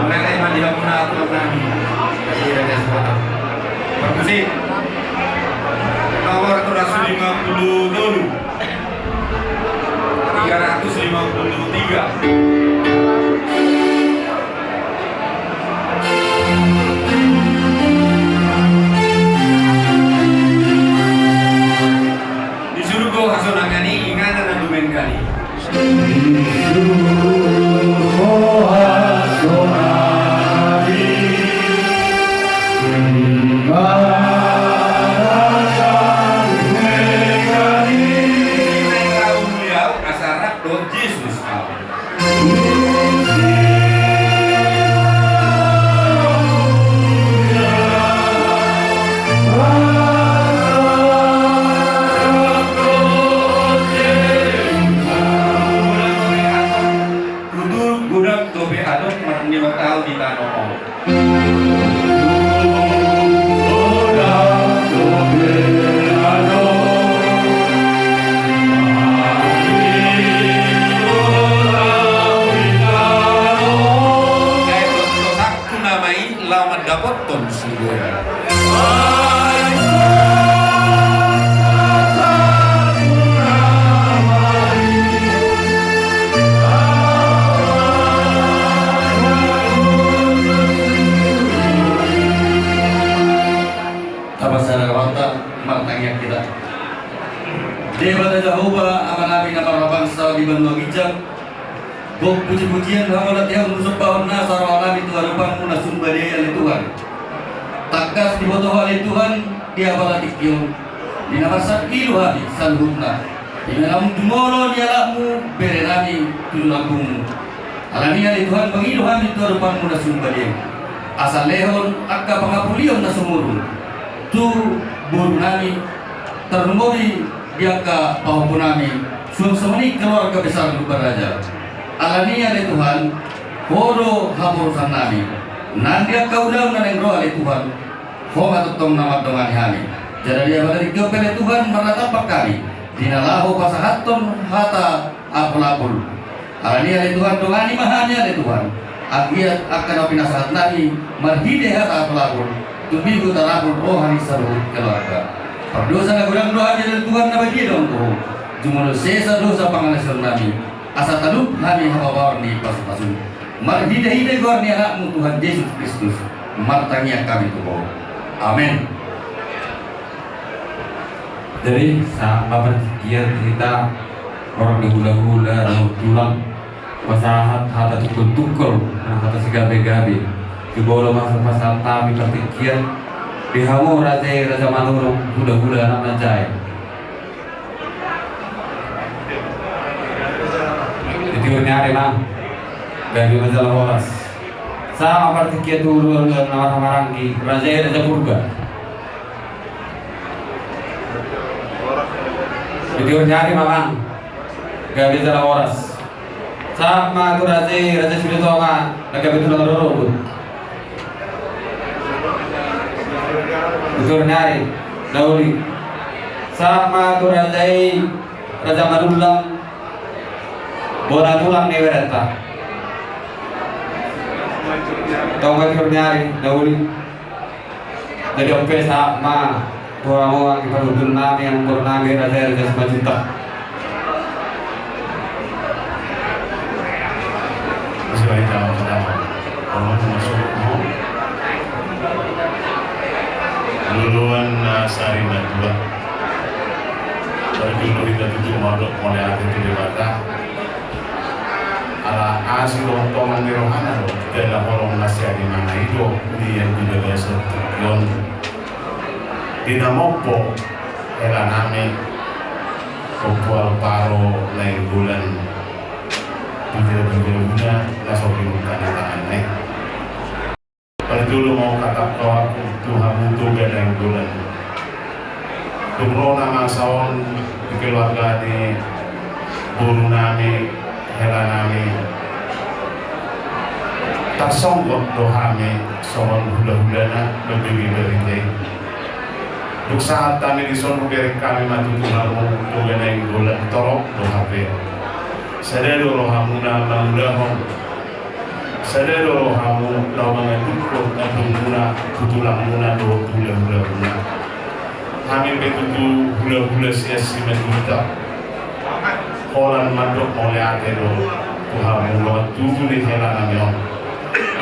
Mulai ma di hamuna, amang nami. Jadi, Raja Simanjuntak. Permisi. Nomor seratus lima puluh tolu. Tiga ratus lima puluh tiga. Di surgo hasonangan i, inganan na dumenggan i. Di surgo hasonangan i, inganan na dumenggan i. Asa rap dohot Jesus au. Tutu godang dope adong marnimat au di tano on. Laho mandapothon si Goya. Tapasada rohanta, martangiang hita. Debata Jahowa, Amanami na marhabangsa di banua ginjang, gok puji-pujian, hamauliatehon, husombahon nasa rohanami tu adopanMu na sumbadei, ale Tuhan. Tangkas diboto Ho, ale Tuhan, di apala tingki on, di na marsangkilo hami saluhutna, di na naung jumolo ni anakMu berenami tu lambungMu. Alani i, ale Tuhan, mangido hami tu adopanMu na sumbadei, asa lehon angka pangapulion na sumurung tu borunami, tarlumobi di angka pahompunami, suang songon i keluarga besar Lumban Raja. Alani i, ale Tuhan, Ho do haporusannami. Nang di angka ulaon na naeng ro, ale Tuhan, Ho ma tongtong na mandongani hami. Jala di apala tingki on pe, ale Tuhan, marnatampak hami di na laho pasahathon hata apul-apul. Alani i, ale Tuhan, dongani ma hami, ale Tuhan. Anggiat angka na pinasahat nami marhite hata apulapul, tumbi hutarapul roha ni saluhut keluarga. Pardosa na godang do hami ale Tuhan na badia do Ho. Jumolo sesa dosa pangalaosion nami, asa talup hami hababaon ni pasupasu. Marhitehite goar ni Anakmu Tuhan Jesus Kristus, martangiang hami tu Ho. Amen. Jadi, sahat ma partingkian hita, horong ni hulahula, dohot tulang, pasahat hata tungkol-tungkol, nang hata sigabe-gabe. Jumolo ma pasahat hami partingkian, di hamu raja i, raja Manurung, hulahula anak manjae. Di tiur ni ari ma, gabe ma jala horas. Sahat ma partingkian tu hulahula na marhahamaranggi, raja i, raja Purba. Di tiur ni ari ma, amang, gabe jala horas. Sahat ma tu raja i, raja Silitonga, na gabe tulang rorobot. Di tiur ni ari na uli. Sahat ma tu raja i, raja Manullang, bona tulang ni berenta. Tong ma tiur ni ari na uli. Jadi on pe sahat ma tu hamu anggi panutun nami, amang boru nami, raja i, raja Simanjuntak. Sibahen jalo pertama, horong masuk mo. Loloan na sari matua. Tapi dulu hita tutu mandok mauliate tu Debata. Ala asi dohot tongtong ni rohana do, jala horong na sian imana i do, nian di bagasan tingki on. Di na mompo, hela nami, Ompu Alvaro Nainggolan, di jabu-jabuna na so pinungka ni tanganna i. Parjolo ma hata rohangku tu hamu Toga Nainggolan. Dung ro na masa on di keluarga ni boru nami, hela nami, tarsonggot do hami songon hula-hulana, mambege barita i. Dung sahat hami dison, hubereng hami ma tutu hamu Toga Nainggolan, torop do hape. Sada do rohamuna mangulahon, sada do rohamu laho mangantukkon andungmuna, tu tulangmuna dohot hula-hulamuna. Hami pe tutu hula-hula sian Simanjuntak, holan mandok mauliate do tu hamu, dongan tubu ni hela nami on.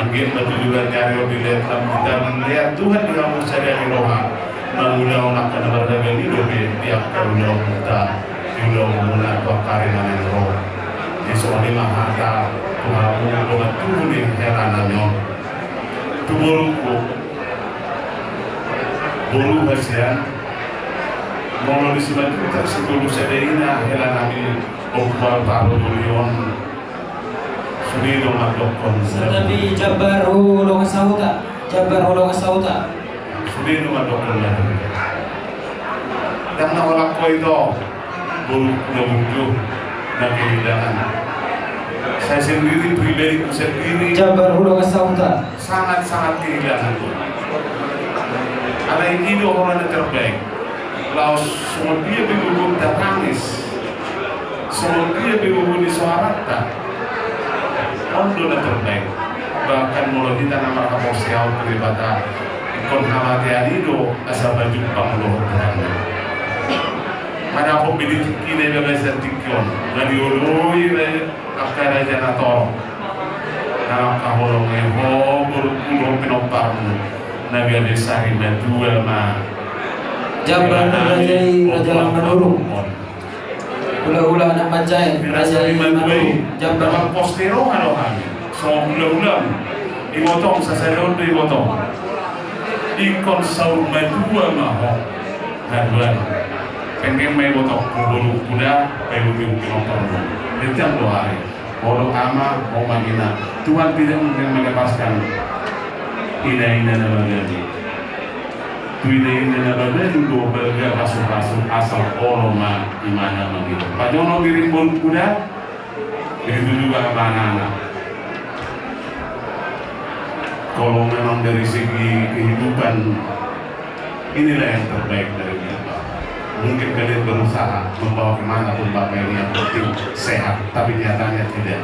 Anggiat ma tu joloan ni ari on dilehon Tuhan, dilehon Tuhan di hamu sada ni roha mangulahon angka na mardalan i dope di angka ulaonta, di ulaonmuna tu angka ari na naeng ro. Jadi songon i ma hata tu hamu dongan tubu ni hela nami on. Tu borungku, boru hasian, molo di Simanjuntak, si boru sada ina, hela nami, Ompu Alvaro Dolion. Sude do mandokkon. Santabi jambar hu dongan sahuta, jambar hu dongan sahuta. Sude do mandokkon. Ndang na holan ho ito, boru na burju, na kehilangan. Saya sendiri, pribadiku sendiri, jambar hu dongan sahuta, sangat-sangat kehilangan. Alai i do holan na terbaik. Laos songon dia pe gogonta tangis, songon dia pe gogo ni soaranta, on do na terbaik. Bahkan molo hita na marhaporseaon tu Debata, ingkon hamatean i do asa pajumpang dohot Tuhan. Manang pe di tingki na i, bagasan tingki on, na dioloi angka raja na torop, na mangkaholongi ho, borungku, dohot pinomparmu, na gabe sari matua ma. Jambar raja i, raja Manurung. Hula-hula anak manjae, raja i Manurung. Jambar. Poste roha do hami, songon hula-hula. Ibotong, sasada on do ibotong. Ingkon saur matua ma ho. Haduan. Penggeng ma ibotongku, borungku da, paihut-ihut pinomparmu. Rentang do ari. Molo ama, molo ina. Tuhan tidak mungkin melepaskan ina-ina na bagani. Tu ina-ina na bagani do balga pasu-pasu, asal olo ma imana mangido. Pajono diring borungku da. Begitu juga anak-anak. Kalau memang dari segi kehidupan, inilah yang terbaik dari kita. Mungkin kalian berusaha membawa kemana pun Bapak ini, yang penting sehat, tapi nyatanya tidak.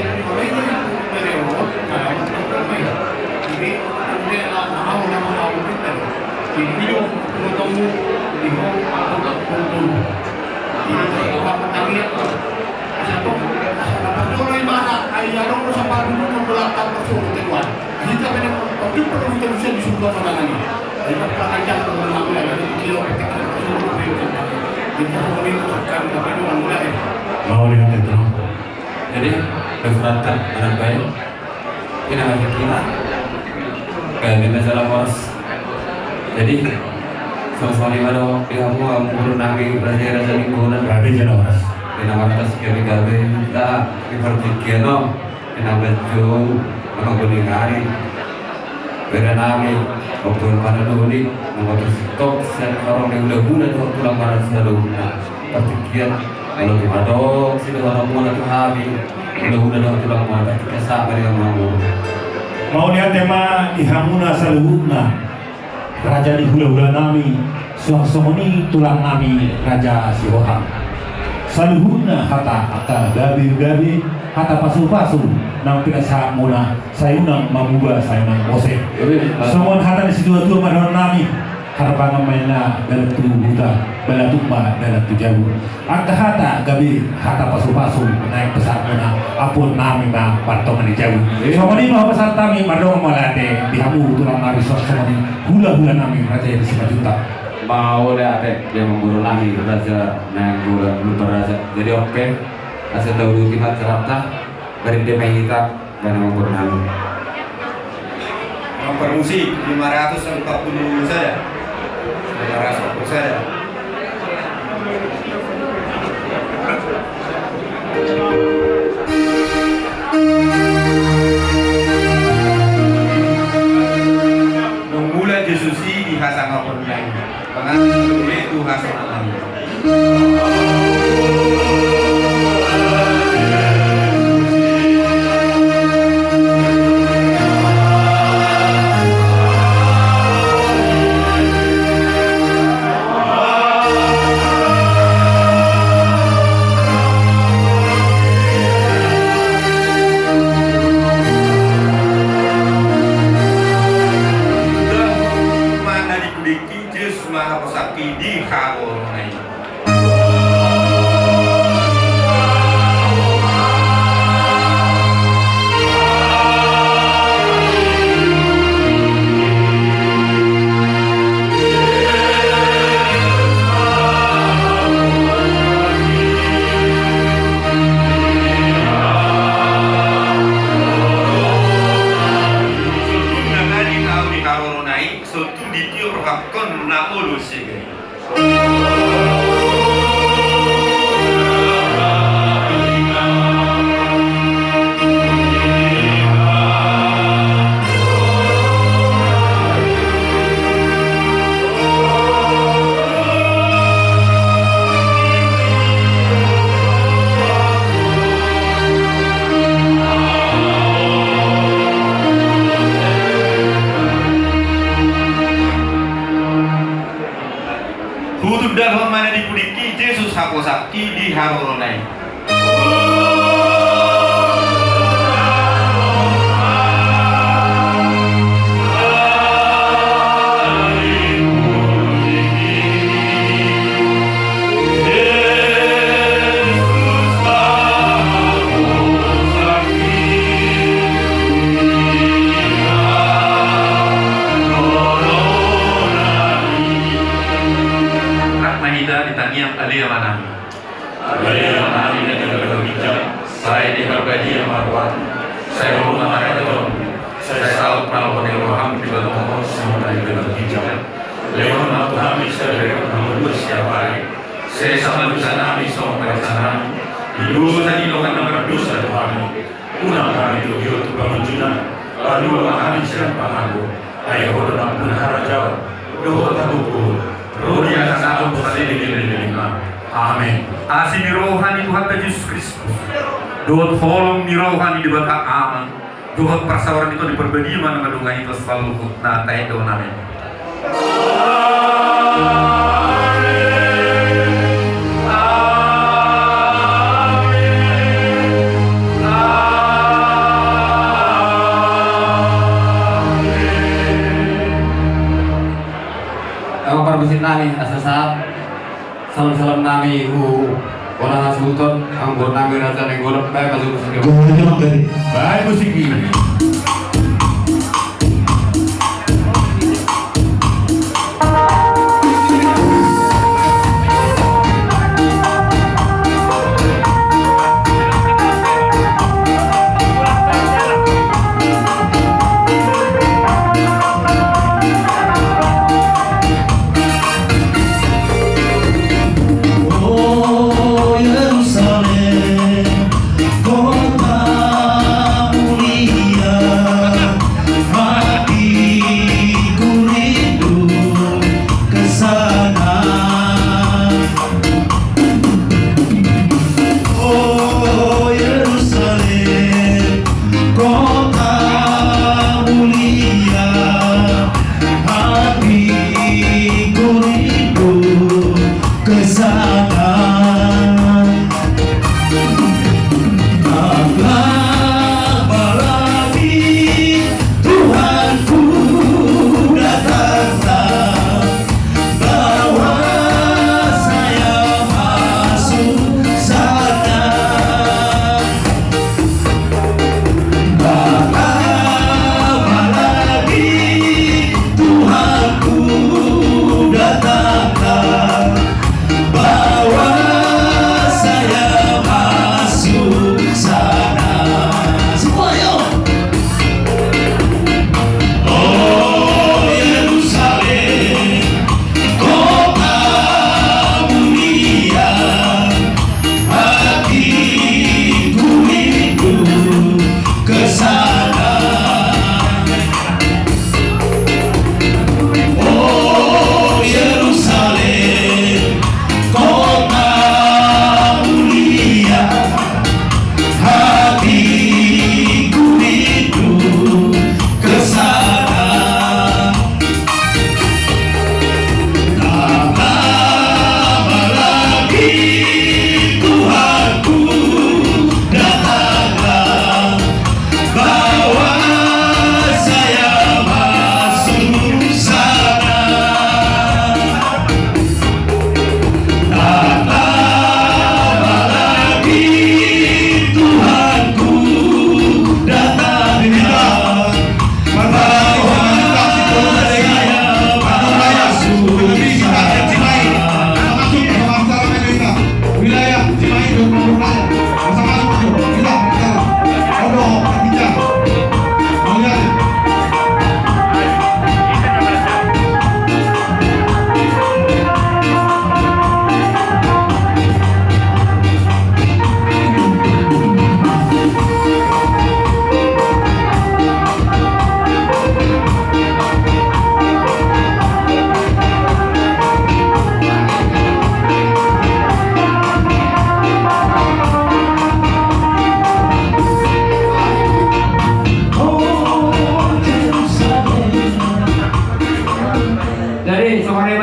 Mauliate, Tulang. Jadi, besuratkan anak baik. Ina ma hikina. Baik, ina jala horas. Jadi, songon i ma do di hamu, hamu guru nami, raja, raja Nainggolan. Raja jala horas. Ina ma atas gabe-gabe, ina di partingkian on. Ina ma jo, ina ma guni ngari. Bere nami, ompung panadoli, nunga tusitop, sian horong ni hulahula dohot tulang marga saluhutna. Partingkian, molo tung adong sidohononmuna tu hami, hulahula dohot tulang marga, partingkian sabar ya, Amang. Mauliate ma di hamuna saluhutna, raja ni hulahula nami, suang songon i tulang nami, Raja Sihohang. Saluhutna hata angka gabe-gabe, hata pasu-pasu nang pinasahatmuna, sai unang mamuba, sai unang mose. Songon hata ni situatua ma dohonon nami: Harbangan ma inna dalan tu huta, balatuk ma dalan tu jabu. Angka hata gabe, hata pasu-pasu naeng pasahatmuna, ampuon nami ma partonga ni jabu. Songon i ma pasahat nami, mardongan mauliate di hamu tulang nami, songon i hula-hula nami Raja i Simanjuntak. Mauliate di hamu boru nami Raja Nainggolan Lumban Raja. Jadi oke, asa tauduti ma acaranta, berhenti ma hita. Mana mau pernah? Nomor musik lima ratus empat puluh sada. Lima ratus empat puluh sada. Nung mulak Jesus i di hasangapon na i. Pangan sumurung i tu hasangapon na i. Mana di kudiki Jesus ma haposanki di harorona i. Sotung na tadi au di harorona i, sotung ditiop rohangkon na olo sega i. Hutundalhon ma na di pudingki Jesus haposangki di harorona i. Rap ma hita di tangiang Ale Ama nami. Ale Ama nami na di banua ginjang, sai diparbadia ma goarmu, sai ro ma harajaonmu, sai saut ma lomo ni roham di banua on songon na di banua ginjang. Lehon ma tu hami sadari on hangoluan siapari, sesa ma dosa nami songon panesanami di dosa ni dongan na mardosa tu hami. Unang hami togihon tu pangunjunan, palua ma hami sian pangago. Ai Ho do nampuna harajaon dohot hagogoon, ro di atas ahu saleleng ni lelengna. Amen. Asi ni roha ni Tuhanta Jesus Kristus dohot holong ni roha ni Debata Ama dohot parsaoran ni Tondi Parbadia ma na mandongani hita saluhutna. Taendehon amen. Parmusik nami, asa sahat. Salam-salam nami hu bona hasuhuton, anggo nami Raja Nainggolan, baen ma jo musik i. Baen musik i. O Jerusalem, kota mulia,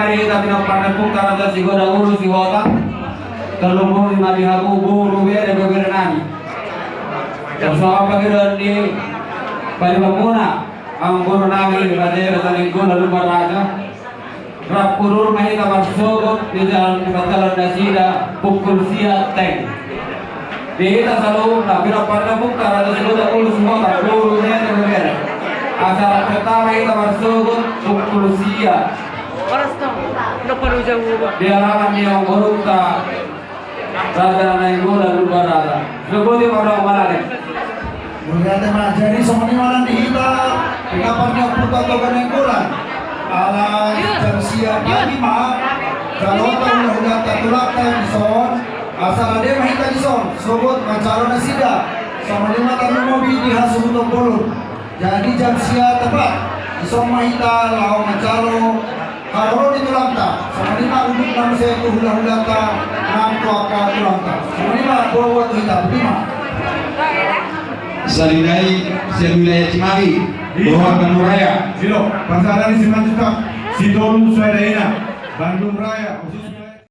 Hita pinompar ni ompunta Raja Sigodang Ulu Sihotang, tarlumobi ma di hamu boru, bere, bebere nami. Songon pangidoan ni palimamuna, amang boru nami, Raja, Raja Nainggolan Lumban Raja. Rap udur ma hita marsogot di jalan, di pantaran nasida pukul sia teng. Di hita saluhutna, pinompar ni ompunta Raja Sigodang Ulu Sihotang, boru, bere, bebere. Acara pertama hita marsogot pukul sia. Horas do. Udah pada jauh, Bang. Di halaman ni amang borunta Raja Nainggolan Lumban Raja. Sogoti ma, ro ma, Raden. Mauliate ma. Jadi songon i ma nang di hita, pinompar ni ompunta Toga Nainggolan. Ala jam sia pagi ma jaloonta hulahulanta, tulangta dison. Asa rade ma hita dison sogot manjalo nasida. Songon i ma tarlumobi di hasuhuton bolon. Jadi jam sia tepat, dison ma hita laho manjalo haroro ni tulangta. Songon i ma undukna muse tu hulahulanta nang tu angka tulangta. Songon i ma, boa tu hita, boti ma. Sahali nai sian wilayah Cimahi, Dohot Bandung Raya. Ilo, pasaran ni Simanjuntak, Sitolu Suadaina, Bandung Raya.